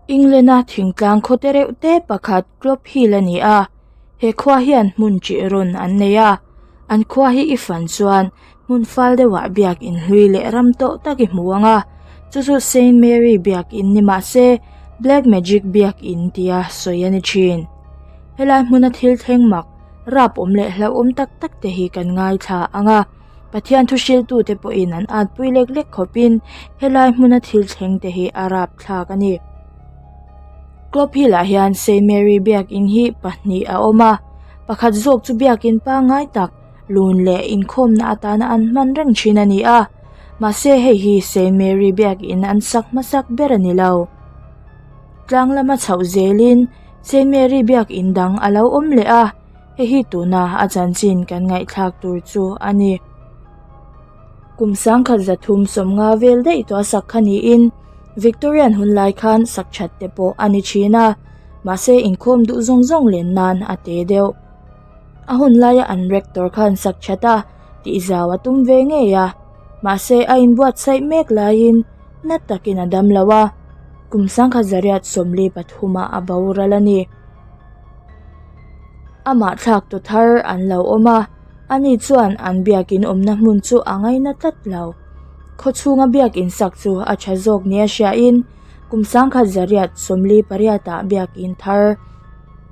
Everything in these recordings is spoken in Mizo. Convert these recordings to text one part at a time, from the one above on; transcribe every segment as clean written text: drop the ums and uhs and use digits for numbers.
England-a thingtlang khaw te reuh te pakhat Clop Hill a ni a, he khua hian hmun ṭih rawn an nei a, an khua hi i fan chuan hmun fal deuhah biakin hlui leh ram tawh tak i hmu ang a, chu chu Saint Mary biakin ni mah se Black Magic biakin tia sawi a ni ṭhin. Helai hmuna thil thleng mak, rap awm leh hlauhawm tak tak te hi kan ngaithla ang a. Pathian thu hriltute pawhin an atpui lek lek khawpin helai hmuna thil thleng te hi a rapthlak a ni. Club Hill ah hian Saint Mary biakin hi pahnih a awm a, pakhat zawk chu biakin pangngai tak lun leh inkhawmna atana an hman reng thin a ni a, mahse hei hi Saint Mary biakin an sak hmasak ber a ni lo. Tlang lama chhoh zelin Saint Mary biakin dang a lo awm leh a. Hei hi tuna a chanchin kan ngaihthlak tur chu a ni. Kum sangkhat zathum sawmnga vel daih tawh a sak kha niin Victorian hun lai khan sak that te pawh a ni thin a, mahse inkhawm duh zawng zawng len nan a te deuh. A hun laia an rector khan sak that a tihzau a tum ve ngei a, mahse a inbuatsaih mek laiin na takin a dam lo a, kum sangkhat zariat 43 ah a boral a ni. Amah thlak tu thar an lo awm a, ani chuan an biakin awmna hmun chu a ngaina tlat lo. Khaw chhunga biakin sak chu a tha zawk nia hriain kum sangkhat zariat 48 ah biakin thar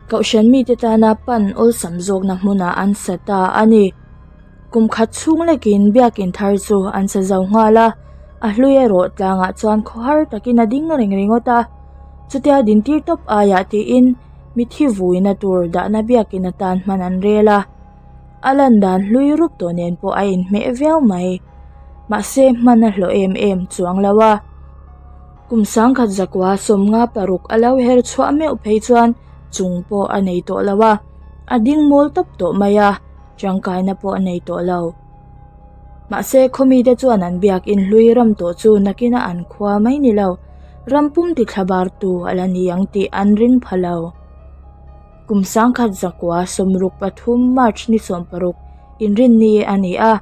kohhran mite tana pan awlsam zawkna hmunah an sa ta a ni. Kum khat chhung lekin biakin thar chu an sa zo nghal a, a hlui erawh tlangah chuan khawhar takin a ding reng ringawt a. Chutia dintir tawp aiah tiin mithi vuina tur dahna biakin atan hman an rel a, a lan dan hlui rup tawh nen pawh a inhmeh viau mai. Mahse hman a hlawh em em chuang lo a, kum sangkhat zakua 56 a lo her chhuah meuh phei chuan chung pawh a nei tawh lo a, a ding mawl tawp tawh mai a, tangkaina pawh a nei tawh lo. Mahse khawmite chuan an biakin hlui ram tawh chu nakina an khua mai ni lo. Ram pum ti thla bar tu a la ni ang tih an ring pha lo. Kum sangkhat zakua 63 March ni 16 inrinni a ni a,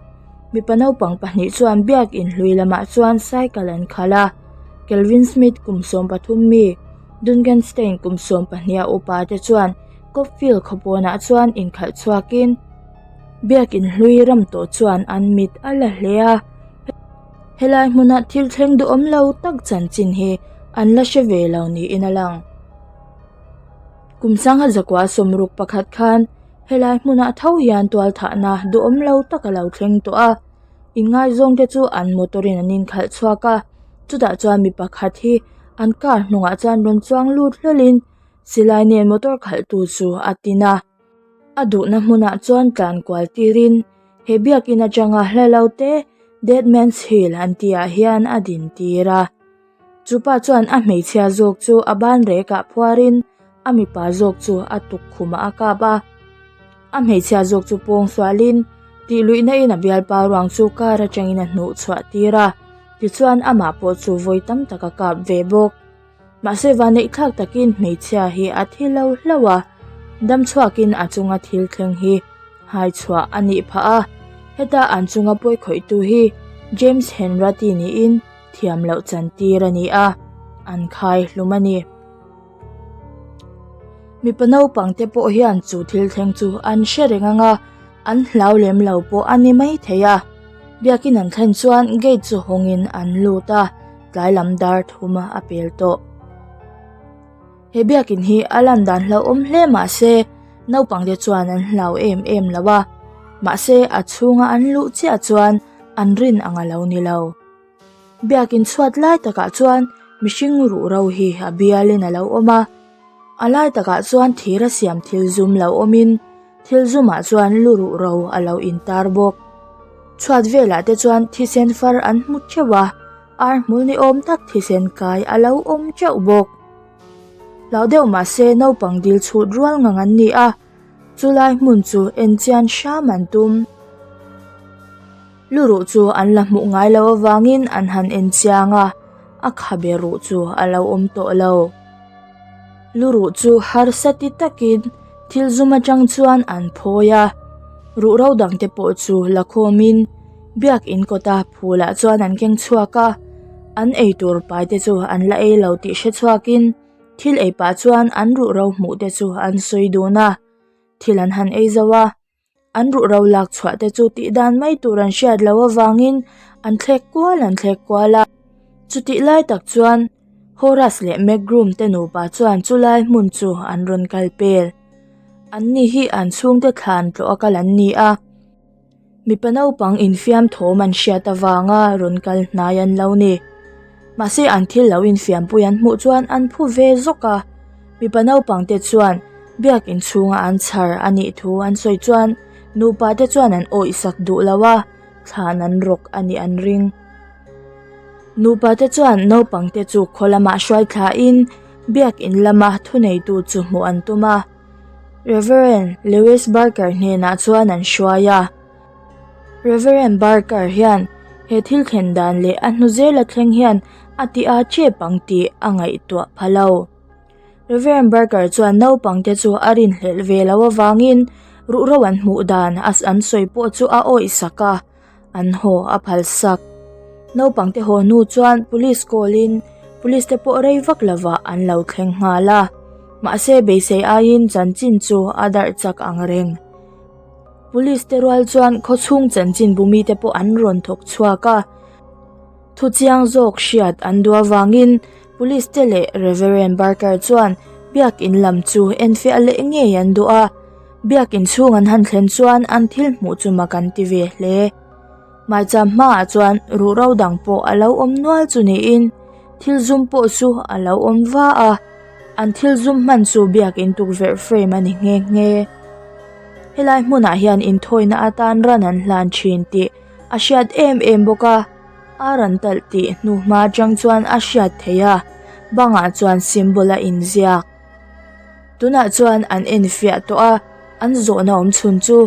mipa naupang pahnih chuan biak inhlui lamah chuan cycle an khalh a. Kelvin Smith kum 13 mi, Duncan Stein kum 12 a upa te chuan Copfield khawpawnah chuan inkhalh chhuakin biak inhlui ram tawh chuan an mit a la hle a. Helai hmuna thil thleng duhawm lo tak chanchin hi an la hre ve lo niin a lang. Kum sangha zakua 61 khan helai hmunah tho hian tualthahna duhawm lo tak a lo thleng tawh a, inngaizawng te chu an motor in an inkhalh chhuak a, chutah chuan mi pakhat hi an car hnungah chuan rawn chuang lut hlawlin silai nen motor khalhtu chu a tin a. A duhna hmunah chuan tlan kual tirin he biakin atanga hla lo te Dead Man's Hill an tihah hian a din tir a. Chupa chuan a hmeichhia zawk chu a ban rekah phuarin a mipa zawk chu a tukkhumah a kap a. A hmeichhia zawk chu pawng sualin tih luihna in a bialpa ruang chu car atangin a hnuh chhuah tir a. Tichuan amah pawh chu vawi tam tak a kap ve bawk. Mahse vaneih thlak takin hmeichhia hi a thi lo hlauh a, dam chhuakin a chunga thil thleng hi hai chhuah a nih phah a, heta an chunga pawi khawihtu hi James Henratty niin thiam loh chan tir a ni a, an khai hlum a ni. Mipa naupang te pawh hian chu thil thleng chu an hre reng ang a, an hlau lem lo pawh a ni mai thei a. Biakin an thlen chuan gate chu hawngin an lut a, tlai lam dar thum a pel tawh. He biakin hi a lan dan hlauhawm hle mah se naupang te chuan an hlau em em lo a, mahse a chhunga an luh chiah chuan an rin ang a lo ni lo. Biakin chhuat lai takah chuan mihring ruh ro hi a bialin a lo awm a, a lai takah chuan thir a siam thil zum lo awmin thil zumah chuan lu ruh ro a lo intar bawk. Chhuat velah te chuan thisen far an hmu theuh a, ar hmul ni awm tak thisen kai a lo awm teuh bawk. Hlau deuh mahse naupang dil chhut rual ngang an ni a, chulai hmun chu en chian hram an tum. Lu ruh chu an la hmuh ngai lo avangin an han en chiang a, a khabe ruh chu a lo awm tawh lo. Lu ruh chu harsa ti takin thil zum atang chuan an phawi a, ruh ro dang te pawh chu la khawmin biakin kawta phulah chuan an keng chhuak a, an eitur pai te chu an la ei lo tih hre chhuakin. Thil ei pah chuan an ruhro hmuh te chu an sawi dun a, thil an han ei zo a. An ruhro lak chhuah te chu tih dan mai tur an hriat loh avangin an thlek kual an thlek kual a. Chutih lai tak chuan Horace leh McGroom te nupa chuan chulai hmun chu an rawn kal pel. Anni hi an chhungte thlan tlawh a kal an ni a. Mipa naupang infiam thawm an hriat avanga rawn kal hnai an lo ni. Mahse an thil lo infiampui an hmuh chuan an phu ve zawk a. Mipa naupang te chuan biakin chhunga an chhar a nih thu an sawi chuan nupa te chuan an awih sak duh lo a, thlan an rawk a nih an ring. Nupa te chuan naupang te chu khaw lamah hruai thlain biakin lama thuneitu chu hmuh an tum a. Rev. Lewis Barker hnenah chuan an hruai a. Rev. Barker hian he thil thlen dan leh a hnu zela thleng hian a ti a chep ang tih a ngaihtuah pha lo. Rev. Barker chuan naupangte chu a rinhlelh ve lo avangin ruhro an hmuh dan a an sawi pawh chu a awih sak a. An haw a phal sak. Naupang te haw hnu chuan police call in police te pawh rei vak lovah an lo thleng nghal a. Mahse beisei aiin chanchin chu a darh chak ang reng. Police te rual chuan khawchhung chanchin bumi te pawh an rawn thawk chhuak a. Thuchiang zawk hriat an duh avangin police te leh Reverend Barker chuan biakin lam chu enfiah leh ngei an duh a. Biakin chhung an han thlen chuan an thil hmuh chu mak an ti ve hle. Maicham hmaah chuan ruhro dang pawh a lo awm nual chu niin thil zum pawh chu a lo awm va a, an thil zum hman chu biakin tukverh frame a ni nghe nghe. Helai hmunah hian inthawina atan ran an hlan thin tih a hriat em em bawk a, ar an talh tih hnuhma atang chuan a hriat theih a, bangah chuan symbol a inziak. Tunah chuan an enfiah tawh a, an zawhna awm chhun chu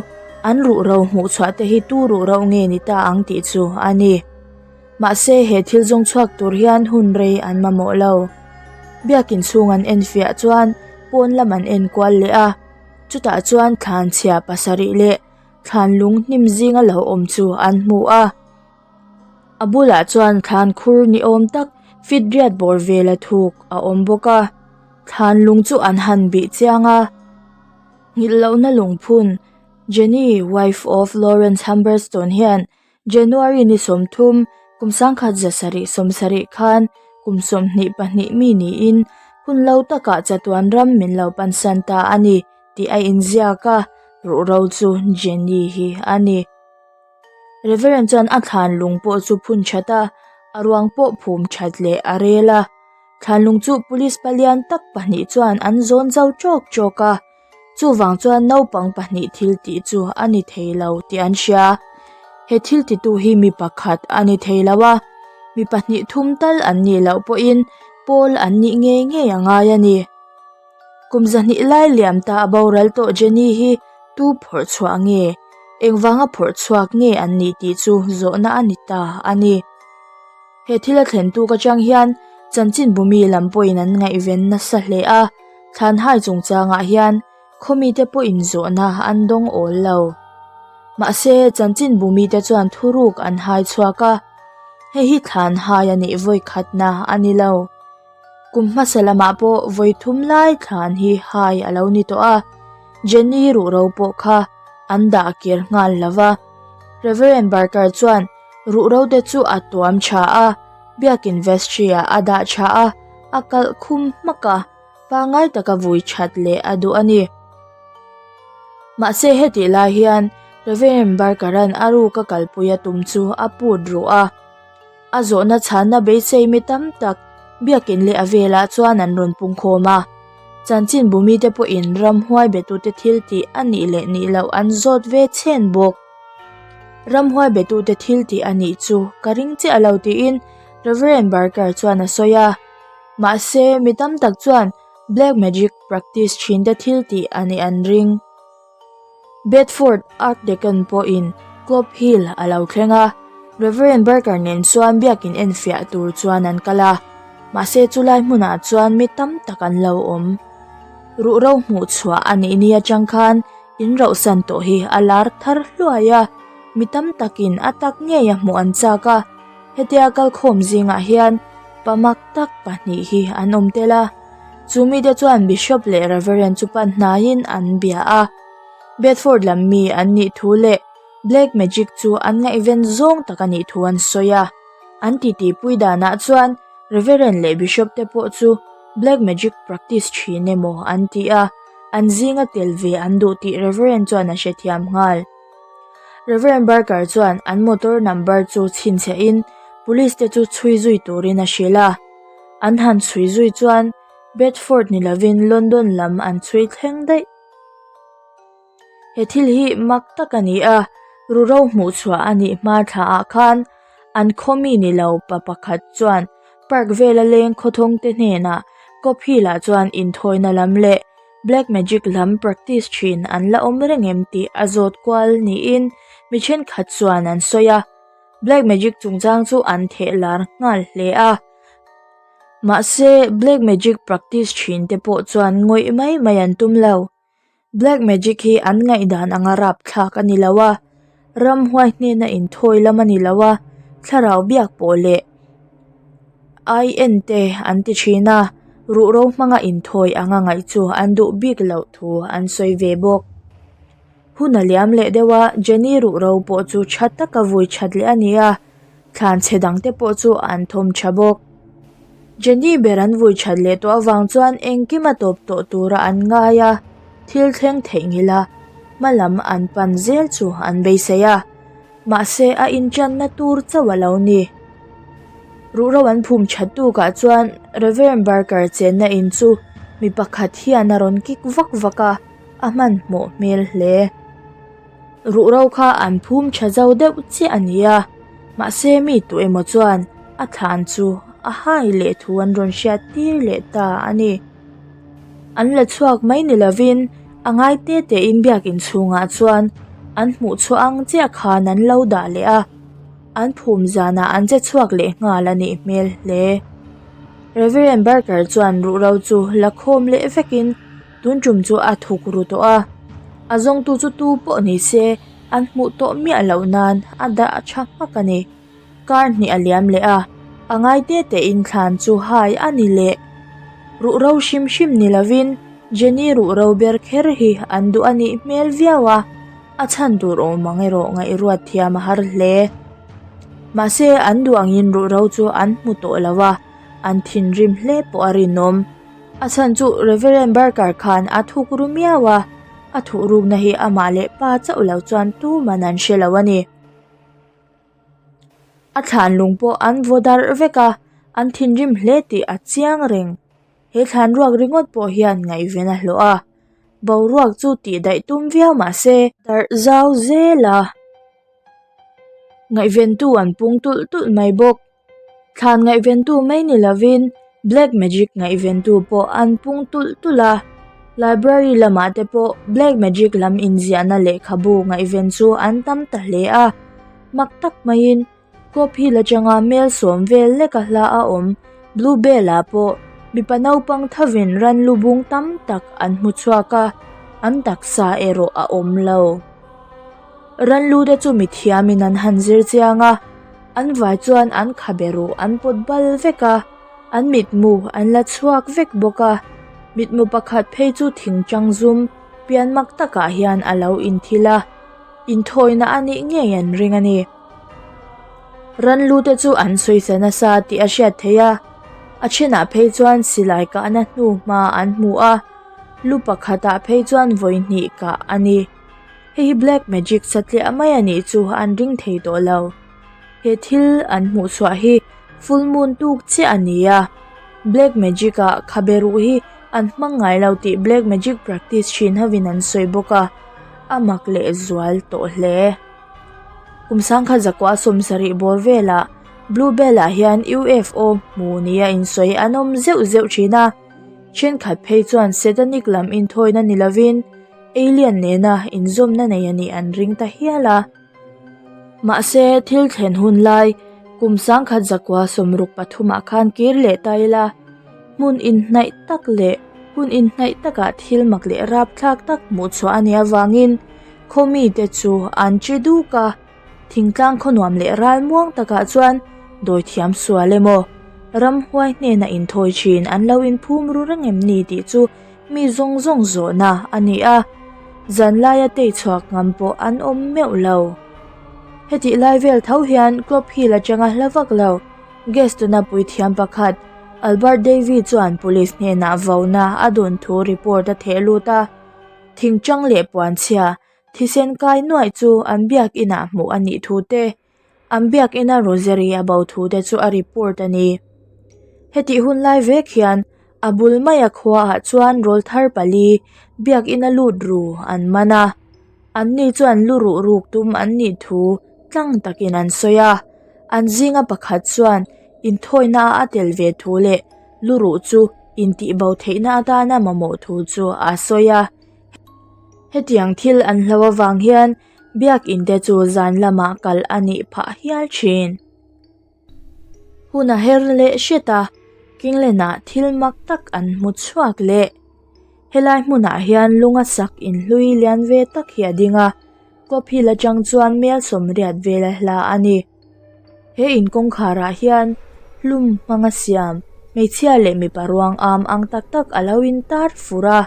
an ruhro hmuh chhuah te hi tu ruhro nge ni ta ang tih chu a ni. Mahse he thil zawng chhuak tur hian hun rei an mamawh lo. Biakin chhung an enfiah chuan pawn lam an enkual leh a, chutah chuan thlanchhia pasarih leh thlan lung hnim zinga lo awm chu an hmu a. A bulah chuan thlan khur ni awm tak fit riat bawr vela thuk a awm bawk a thlan lung chu an han bih chiang a nghilh lohna lungphun Jenny wife of Lawrence Humberstone hian January ni 30 kum 1976 khan kum 22 mi niin hun lo takah chatuan ram min lo pansan ta a ni tih a inziak a ruhro chu Jenny hi a ni. Reverend chuan a thlan lung pawh chu phun that a, a ruang pawh phum that leh a rel a. Thlan lung chu police palian tak pahnih chuan an zawn zo tawk tawk a, chuvang chuan naupang pahnih thil tih chu a ni thei lo tih an hria. He thil titu hi mi pakhat a ni thei lo a, mi pahnih thum tal an nih loh pawhin pawl an nih ngei ngei a ngai a ni. Kum zahnih lai liam ta a boral tawh Jenny hi tu phawrh chhuah nge? Engvanga phawrh chhuak nge an nih tih chu zawhna a ni ta a ni. He thil a thlen tuk atang hian chanchinbu mi lam pawhin an ngaihven nasa hle a, thlanhai chungchangah hian khawmite pawhin zawhna an dawng awl lo. Mahse, chanchinbu mite chuan thuruk an hai chhuak a, hei hi thlanhai a nih vawikhatna a ni lo. Kum hmasa lamah pawh vawi thum lai thlan hi hai a lo ni tawh a, Jenny ruhro pawh kha an dah kir nghal lo va. Reverend Barker chuan ruhro te chu a tuam tha a, biakin vestry ah a dah tha a, a kalh khum hmak a, pangngai taka vui that leh a duh a ni. Mahse hetih lai hian Reverend Barker-a'n a ruka kalpui a tum chu a put ruh a. A zawhna chhanna beisei mi tam tak biakin leh a velah chuan an rawn pungkhawm a. Chanchinbu mite pawhin ramhuai betute thil tih a nih leh nih loh an zawt ve chhen bawk. Ramhuai betute thil tih a nih chu ka ring chiah lo tiin Reverend Barker chuan a sawi a. Mahse, mi tam tak chuan black magic practice thinte thil tih a nih an ring. Bedford Archdeacon pawhin Clop Hill a lo thleng a, Reverend Barker nen chuan biakin enfiah tur chuan an kal a, mahse chulai hmunah chuan mi tam tak an lo awm. Ruhro hmuh chhuah a nih ni atang khan in rohsan tawh hi a lar thar hluai a, mi tam takin a tak ngei a hmuh an chak a, hetia kalkhawm zingah hian pa mak tak pahnih hi an awm tel a. Chu mite chuan Bishop leh Reverend chu pan hnaiin an bia a. Bedford lam mi an nih thu leh Black Magic chu an ngaihven zawng tak a nih thu an sawi a. An titipui danah chuan Reverend leh Bishop te pawh chu Black Magic practice thin emaw an ti a, an zinga tel ve an duh tih Reverend chuan a hrethiam nghal. Reverend Barker chuan an motor number chu chhinchhiahin Police te chu chhui zui turin a hrilh a. An han chhui zui chuan Bedford ni lovin London lam an chhui thleng daih. He thil hi mak tak a ni a, ruhro hmuh chhuah a nih hma thla ah khan an khaw mi ni lo pa pakhat chuan park vela leng khawthawng te hnenah Cope Hill ah chuan inthawina lam leh black magic lam practice thin an la awm reng em tih a zawt kual niin mi thenkhat chuan an sawi a, black magic chungchang chu an theh lar nghal hle a. Mahse black magic practice thin te pawh chuan ngawih mai mai an tum lo. Black magic hi an ngaihdan anga rapthlak a ni lo a, ramhuai hnena inthawi lam a ni lo a, thlarau biak pawh leh ai en te an ti thin a, ruhro hmanga inthawi anga ngaih chu an duh bik loh thu an sawi ve bawk. Hun a liam leh deuh a, Jenny ruhro pawh chu tha taka vui that leh a ni a. Thlan chhe dang te pawh chu an thawm tha bawk. Jenny ber an vui that leh tawh avang chuan engkim a tawp tawh tura an ngai a, thil thleng theihnghilh a, hma lam an pan zel chu an beisei a, mahse a inchanna tur chauh a lo ni. Ruhro an phum that tukah chuan Reverend Barker chenna in chu mi pakhat hian a rawn kik vak vak a, a hmanhmawh hmel hle. Ruhro kha an phum tha zo deuh chiah a ni a, mahse mi tu emaw chuan a thlan chu a hai leh thu an rawn hriat tir leh ta a ni. An la chhuak mai ni lovin a ngai te te in biakin chhungah chuan an hmuh chhuah ang chiah khan an lo dah leh a, an phum zanah an che chhuak leh nghal a nih hmel hle. Reverend Barker chuan ruhro chu la khawm leh vekin Tun tum chu a thuk ru tawh a, a zawngtu chu tu pawh ni se an hmuh tawh miah loh nan a dah tha hmak a ni. Kar hnih a liam leh a, a ngai te te in thlan chu hai a ni leh. Ruhro hrim hrim ni lovin Jenny ruhro ber kher hi an duh a nih hmel viau a, a chhan tur awm ang erawh ngaihruat thiam a har hle. Mahse an duh angin ruhro chu an hmu tawh lo a, an thinrim hle pawh a rinawm. A chhan chu Reverend Barker khan a thuk ru miau a, a thuh rukna hi amah leh pa chauh lo chuan tuman an hre lo a ni. A thlan lung pawh an vaw darh vek a, an thinrim hle tih a chiang reng. He thlan ruak ringawt pawh hian ngaihven a hlawh a, boruak chu tih daih tum viau mah se, darh zau zel a, ngaihventu an pung tulh tulh mai bawk. Thlan ngaihventu mai ni lovin black magic ngaihventu pawh an pung tulh tulh a, library lamah te pawh black magic lam inziahna lehkhabu ngaihven chu an tam ta hle a, mak tak maiin Cope Hill atanga mel sawm vel leka hla a awm Blue Bell ah pawh mipa naupang thavin ran lu bung tam tak an hmu chhuak a, an taksa erawh a awm lo. Ran lu te chu mithiamin an han zir chiang a. An vai chuan an khabe ruh an pawt bal vek a, an mitmu an la chhuak vek bawk a, mitmu pakhat phei chu thing chang zum pian mak takah hian a lo inthil a, inthawina a nih ngei an ring a ni. Ranlu te chu an sawisa nasa tih a hriat theih a, a thenah phei chuan silai kahna hnu hma an hmu a, lu pakhatah phei chuan vawi hnih kah a ni. Hei hi black magic satliah mai a nih chu an ring thei tawh lo. He thil an hmuh chhuah hi full moon tuk chiah a ni a, black magic ah khabe ruh hi an hmang ngai lo tih black magic practice thin hovin an sawi bawk a, a mak leh zual tawh hle. Kum sangkhat zakua 70 bawr velah Blue Bell ah hian UFO hmu nia insawi an awm zeuh zeuh thin a, thenkhat phei chuan satanic lam inthawina ni lovin, Alien nena inzawmna nei a nih an ring ta hial a. Mahse, thil thlen hun lai kum 1000 zakua 60 pathumah khan kir leh ta ila, hmun inhnaih tak leh hun inhnaih takah thil mak leh rapthlak tak hmuh chhuah a nih avangin khaw mite chu an chi duk a. Thingtlang khaw nuam leh ral muang takah chuan dawithiam sual emaw, Ramhuai hnena inthawi thin an lo inphum ru reng em ni tih chu mi zawng zawng zawhna a ni a, zanlaia tei chhuak ngam pawh an awm meuh lo. Hetih lai vel tho hian Club Hill atanga hla vak lo Gestona puithiam pakhat Albert Davey chuan police hnenah vauna a dawn thu report a theh lut a, thingchang leh puanchhia thisen kai nuaih chu an biakinah hmuh a nih thu te, an biakina rosary a bo thu te chu a report a ni. Hetih hun lai vek hian a bul maia khuaah chuan rawlthar pali biakina lut ru an man a. Anni chuan lu ruh ruk tum an nih thu tlang takin an sawi a, an zinga pakhat chuan inthawina a tel ve thu leh lu ruh chu intihbo theihna atana mamawh thu chu a sawi a. Hetiang thil an hlo avang hian biakin te chu zan lamah kal a nih phah hial thin. Hun a her leh hret a, Kingland-ah thil mak tak an hmu chhuak leh. Helai hmunah hian lunga sak inhlui lian ve tak hi a ding a, Kawp Hill atang chuan mel sawmriat vela hla a ni. He in kawngkharah hian hlum hmanga siam hmeichhia leh mipa ruang am ang tak tak a lo intar fur a,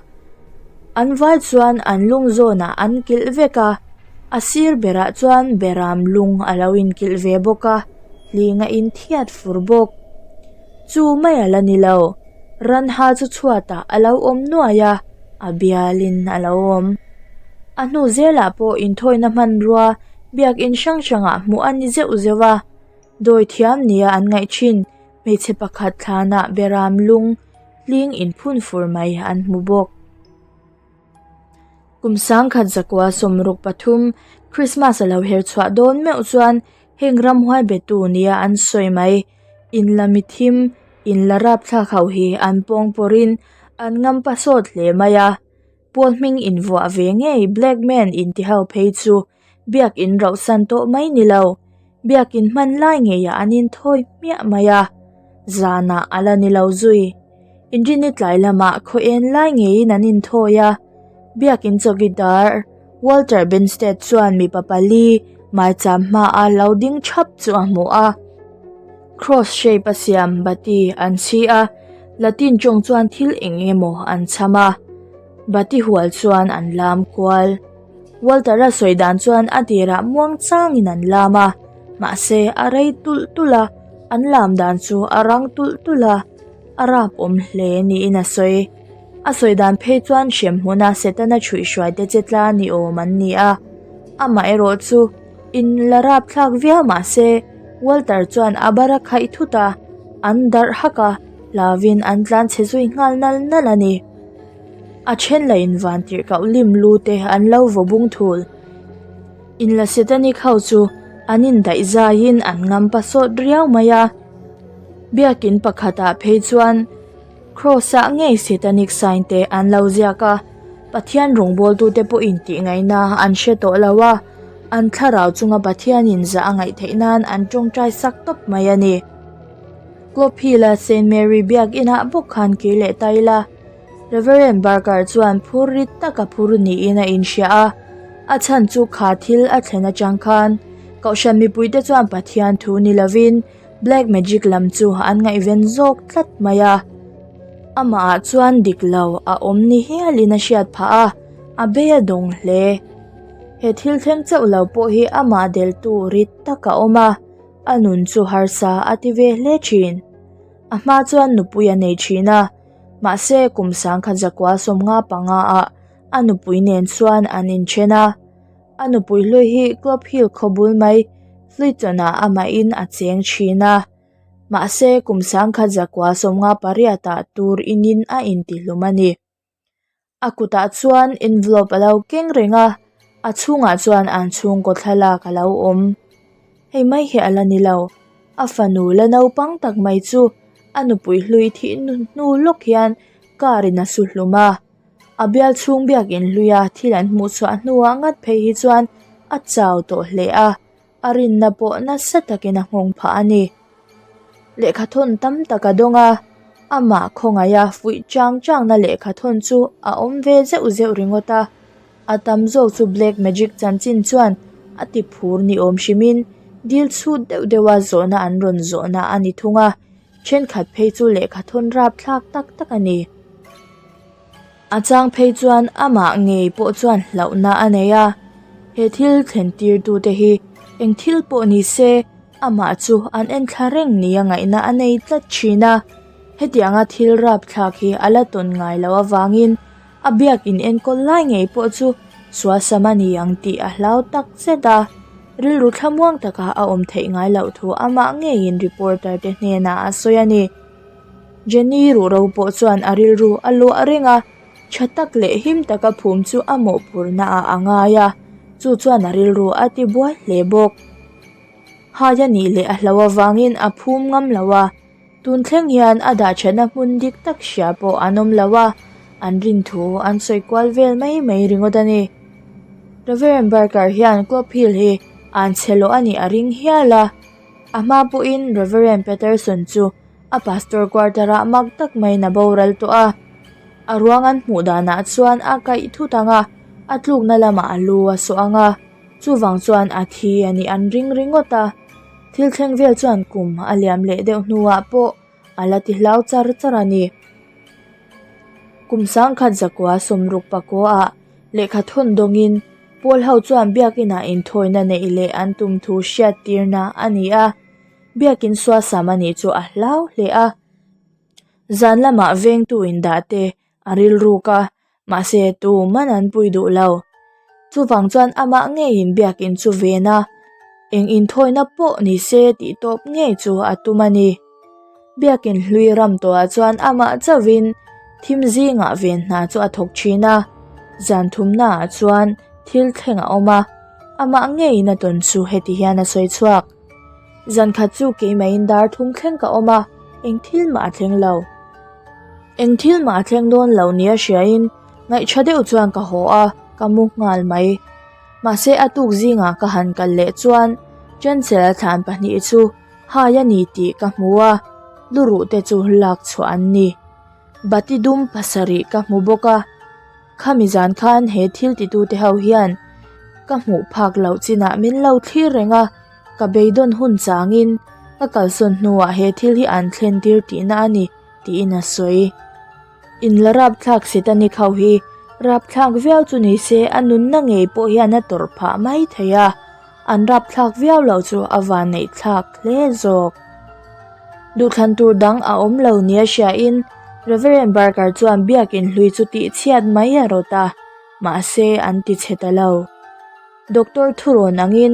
an vai chuan an lung zawnah an kilh vek a, a sir berah chuan beram lung a lo inkilh ve bawk a, hling a inthiat fur bawk. Chu mai a la ni lo. Ranha chu chhuatah a lo awm nuai a, a bialin a lo awm. A hnu zelah pawh inthawina hmanrua biakin hrang hrangah hmuh a ni zeuh zeuh a, dawi thiam nia an ngaih thin hmeichhe pakhat thlanah beram lung hling inphun fur mai an hmu bawk. Kum sangkhat zakua 63 Krismas a lo her chhuah dawn meuh chuan heng ramhuai betu nia an sawi mai. Inla mithim, inla rapthlak ho hi an pawng pawrhin an ngam pa sawt hle mai a. Pawl hming invuah ve ngei Black Man inti ho phei chu biakin rauhsan tawh mai ni lo, biakin hman lai ngeiah an inthawi hmiah mai a. Zanah a la ni lo zui. Inrini tlai lamah khaw en lai ngeiin an inthawi a. Biakin chawkidar Walter Benstead chuan mipa pali maicham hmaa lo ding thap chu a hmu a. Cross shape a siam bati an chhi a, Latin tawng chuan thil eng emaw an chham a. Bati hual chuan an lam kual. Walter-a sawi dan chuan a tirah muang changin an lam a, mahse a rei tulh tulh a, an lam dan chu a rang tulh tulh a, a rap awm hle niin a sawi. A sawi dan phei chuan hrem hmuna Setana chhuihhruai te che tla ni awm an ni a, amah erawh chu in la rap thlak viau mahse Walter chuan a bar a khaih thut a, an darh hak a, hlavin an tlan chhe zui nghal nal nal a ni. A then lah in van tirh kauh lim lu te an lo vaw bung thul. In la Setanic ho chu an indaih zaiin an ngam pa sawt riau mai a. Biakin pakhatah phei chuan Kraws ah ngei Setanic sign te an lo ziak a, Pathian rawngbawltute pawhin tih ngaihna an hre tawh lo a, an thlarau chunga Pathianin zah a ngaih theih nan an tawngtai sak tawp mai a ni. Club Hill-a Saint Mary biakinah bawk khan kir leh ta ila, Reverend Barker chuan phur rit taka phur niin a inhria a, a chhan chu kha thil a thlen atang khan Kohhran mipuite chuan Pathian thu ni lovin Black magic lam chu an ngaihven zawk tlat mai a, amahah chuan dik lo a awm ni hialin a hriat phah a, a bei a dawng hle. He thil thleng chauh lo pawh hi amah deltu rit tak a awm a, a nun chu harsa a ti ve hle thin. A hma chuan nupui a nei thin a, mahse kum sangkhat zakua 55 ah a nupui nen chuan an inthen a. A nupui hlui hi Club Hill khaw bul mai Fleeton-ah amahin a cheng thin a, mahse kum sangkhat zakua 58 ah tur inin a intihlum a ni. A kutah chuan envelope a lo keng reng a, a chhungah chuan an chhungkaw thlalak a lo awm. Hei mai hi a la ni lo, a fanu la naupang tak mai chu a nupui hlui thih hnu lawk hian car in a su hlum a. A bial chhung biakin hluia thil an hmuh chhuah hnuah ngat phei hi chuan a chau tawh hle a, a rinna pawh nasa takin a nghawng phah a ni. Lehkha thawn tam tak a dawng a, amah khawngaiha fuih chang changna lehkha thawn chu a awm ve zeuh zeuh ringawt a, a tam zawk chu black magic chanchin chuan a ti phur ni awm hrimin dil chhut deuh deuha zawhna an rawn zawhna a ni thung a. Thenkhat phei chu lehkha thawn rapthlak tak tak a ni. A chang phei chuan amah ngei pawh chuan hlauhna a nei a, he thil thlen tirtute hi eng thil pawh ni se amah chu an enthla reng nia ngaihna a nei tlat thin a. Hetianga thil rapthlak hi a la tawn ngai loh avangin a biak in enkawl lai ngei pawh chu sualsam a ni ang tih a hlau tak zet a, rilru thlamuang taka a awm theih ngai loh thu amah ngeiin reporter te hnenah a sawi a ni. Jenny ruhro pawh chuan a rilru a luah reng a, tha tak leh him taka phum chu a mawhphurhna ah a ngai a, chu chuan a rilru a ti buai hle bawk. Hai a nih leh a hlo avangin a phum ngam lo a, tun thleng hian a dah thatna hmun dik tak hria pawh an awm lo a, an rin thu an sawi kual vel mai mai ringawt a ni. Reverend Barker hian Club Hill hi an chhe loh a nih a ring hial a. A hma pawhin Reverend Patterson chu a pastor quarter-ah mak tak maiin a boral tawh a. A ruang an hmuh danah chuan a kaih thut ang a, a tlukna lamah a lu a sawh ang a, chuvang chuan a thi a nih an ring ringawt a. Thil thleng vel chuan kum a liam leh deuh hnuah pawh a la ti hlau char char a ni. Kum sangkhat zakua sawmruk pakuaah lehkha thawn dawngin Paul ho chuan biakinah inthawina neih leh an tum thu hriattirna a ni a, biakin suasam a nih chu a hlau hle a. Zan lamah vengtu indah te a rilruk a, mahse tuman an pui duh lo. Chuvang chuan amah ngeiin biakin chu ven a, eng inthawina pawh ni se tih tawp ngei chu a tum a ni. Biakin hlui ram tawhah chuan amah chauhin thim zingah ven hna chu a thawk thin a, zan thumnaah chuan thil thleng a awm a, amah ngeiin a tawn chu heti hian a sawi chhuak. Zan khat chu keimah-in dar thum thleng ka awm a, eng thil mah a thleng lo. Eng thil mah a thleng dawn lo nia hriain ngaihṭha deuh chuan ka haw a, ka mu nghal mai. Mahse a tuk zingah ka han kal leh chuan Chancellor thlan pahnih chu Hai a ni tih ka hmu a, luruh te chu lak chhuah an ni. Bati dum pasarih ka hmu bawk a, khami zan khan he thil titute ho hian ka hmuh phak loh chinah min lo thlir reng a, ka beidawn hun changin ka kalsawn hnuah he thil hi an thlen tir tihna a ni tiin a sawi. Inla rapthlak Satanic ho hi rapthlak viau chu ni se a nunna ngei pawh hian a tawrh phah mai thei a, an rapthlak viau loh chu a vanneih thlak hle zawk. Duhthlan tur dang a awm lo nia hriain Reverend Barker chuan biakin hlui chu tihchhiat mai a rawt a, mahse an tichhe ta lo. Doctor thurawn angin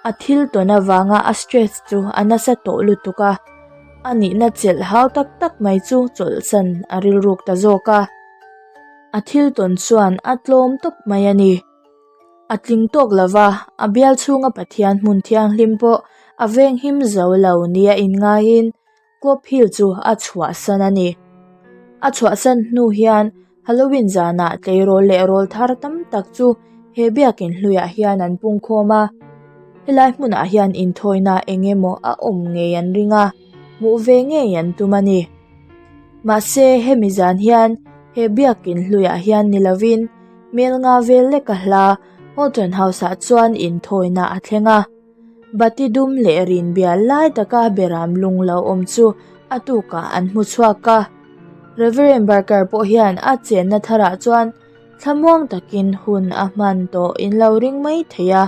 a thil tawn avanga a stress chu a nasa tawh lutuk a, a nihna chelh hau tak tak mai chu chawlhsan a rilruk ta zawk a. A thil tawn chuan a tlawm tawp mai a ni. A tling tawk lova, a bial chhunga Pathian hmun thianghlim pawh a venghim zo lo nia inngaiin Cope Hill chu a chhuahsan a ni. A chhuahsan hnu hian Halloween zanah tleirawl leh rawl thar tam tak chu he biakin hluiah hian an pungkhawm a. Helai hmunah hian inthawina eng emaw a awm ngei an ring a, hmuh ve ngei an tum a ni. Mahse, hemi zan hian he biakin hluiah hian ni lovin hmel nga vel leka hla Houghton House-ah chuan inthawina a thleng a. Bati dum leh rin bial lai taka beram lung lo awm chu a tukah an hmu chhuak a. Reverend Barker pawh hian a chenna tharah chuan thlamuang takin hun a hman tawh in lo ring mai thei a.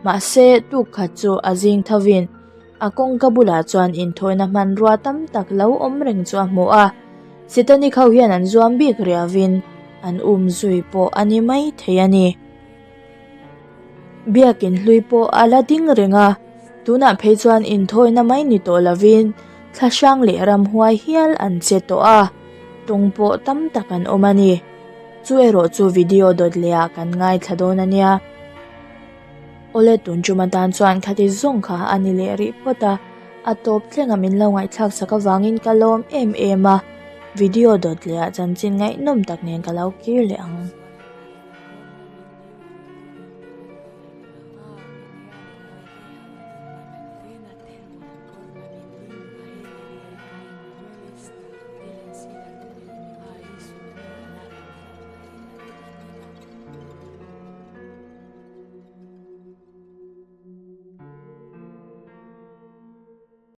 Mahse, tuk khat chu a zing thovin a kawngka bulah chuan inthawina hmanrua tam tak lo awm reng chu a hmu a. Satanic ho hian an zuam bik riauvin an um zui pawh a ni mai thei a ni. Biakin hlui pawh a la ding reng a, tunah phei chuan inthawina mai ni tawh lovin thla hrang leh ramhuai hial an che tawh a, tawng pawh tam tak an awm a ni. Chu erawh chu video dawt leh ah kan ngaithla dawn a nia. Awle tun tum atan chuan khati zawng kha a ni leh rih phawt a, a tawp thleng a min lo ngaihthlak sak avangin ka lawm em em a, video dawt leh ah chanchin ngaihnawm tak nen ka lo kir leh ang.